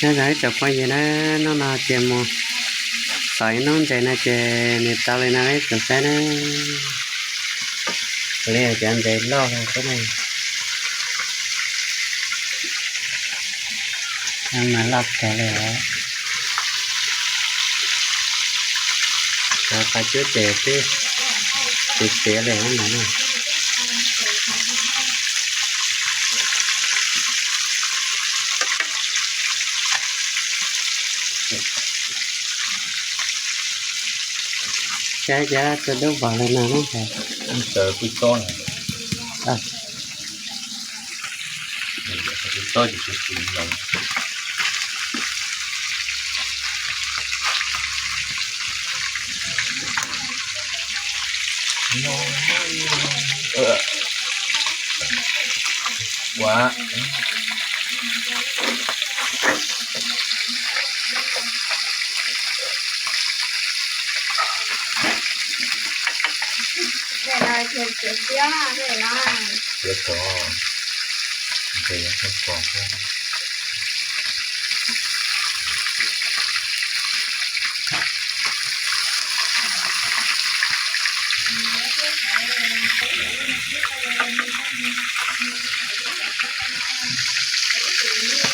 Nyob zoo ib tsoom phooj ywg na, hnub no ces mus xauj ib hnub ntses no ces nws tau li no ib tsoom saib na. Li cov ntses loj li xwb na. Mas loj kawg li os. Cov qab cuab ces twb txiv txiav li no na. Saib cov txua dub vog li no na.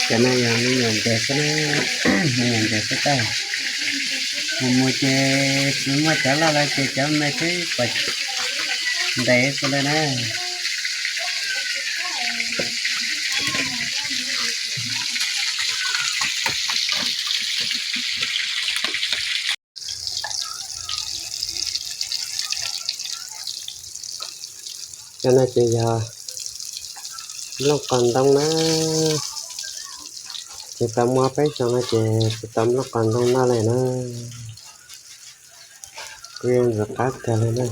Cov no yog me nyuam ntses xwb na, me nyuam ntses xwb tag. Mus mus ces tsis muaj cov loj lawm ces cov me twb pom ntev xwb lawm na. Cov no ces yog nplooj qos ntoo na, ces tau muaj peb xyoos no ces tsis tau nplooj qos ntoo noj li na. Kuj yeej ntxim qab kawg li na.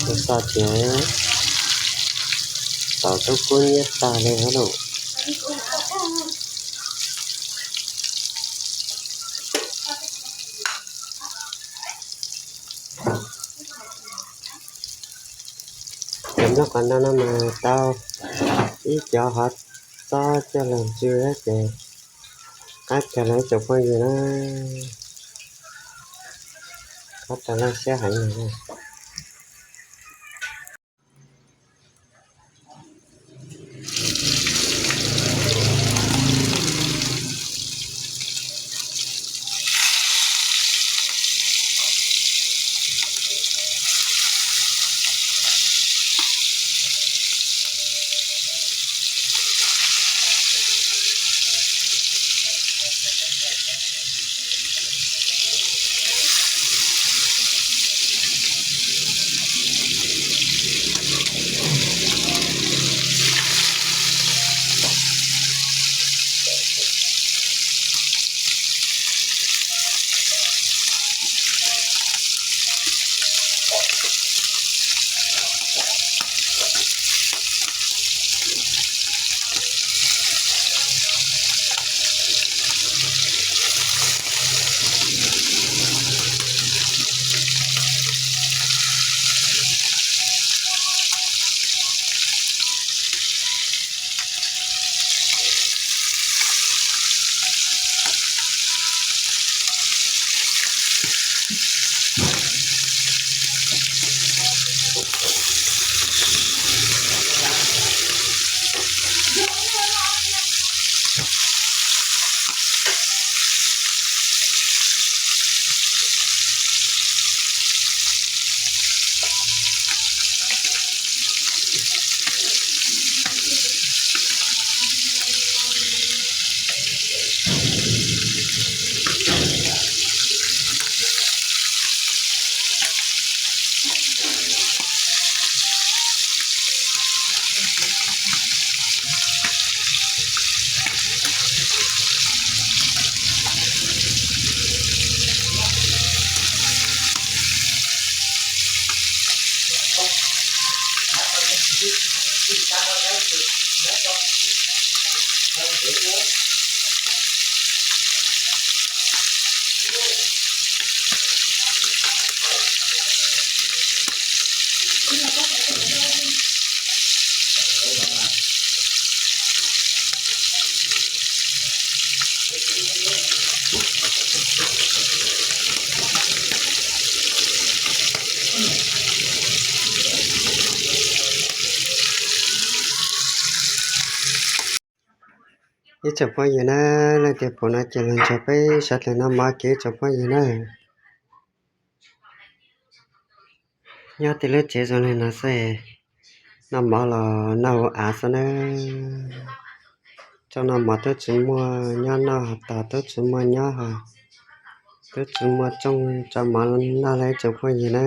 Tus xov ces tau tub kub nyiab tag li na lauj. Cov nplooj qos ntoo no mas tau ib cov hov txob coj los ntsw ces qab kawg li ib tsoom phooj ywg na. Qab tau laj siab heev li. Ib tsoom phooj ywg na, leej twg pum no ces los nrog peb sawv daws noj mov ib tsoom phooj ywg na. Nyob tej lub tsev zoo li no xwb, noj mov los noj ua av xwb na. Tsoom noj mov twb tsis muaj nyob noj, tos twb tsis muaj nyob, twb tsis muaj tsoom tso mov noj li ib tsoom phooj ywg na.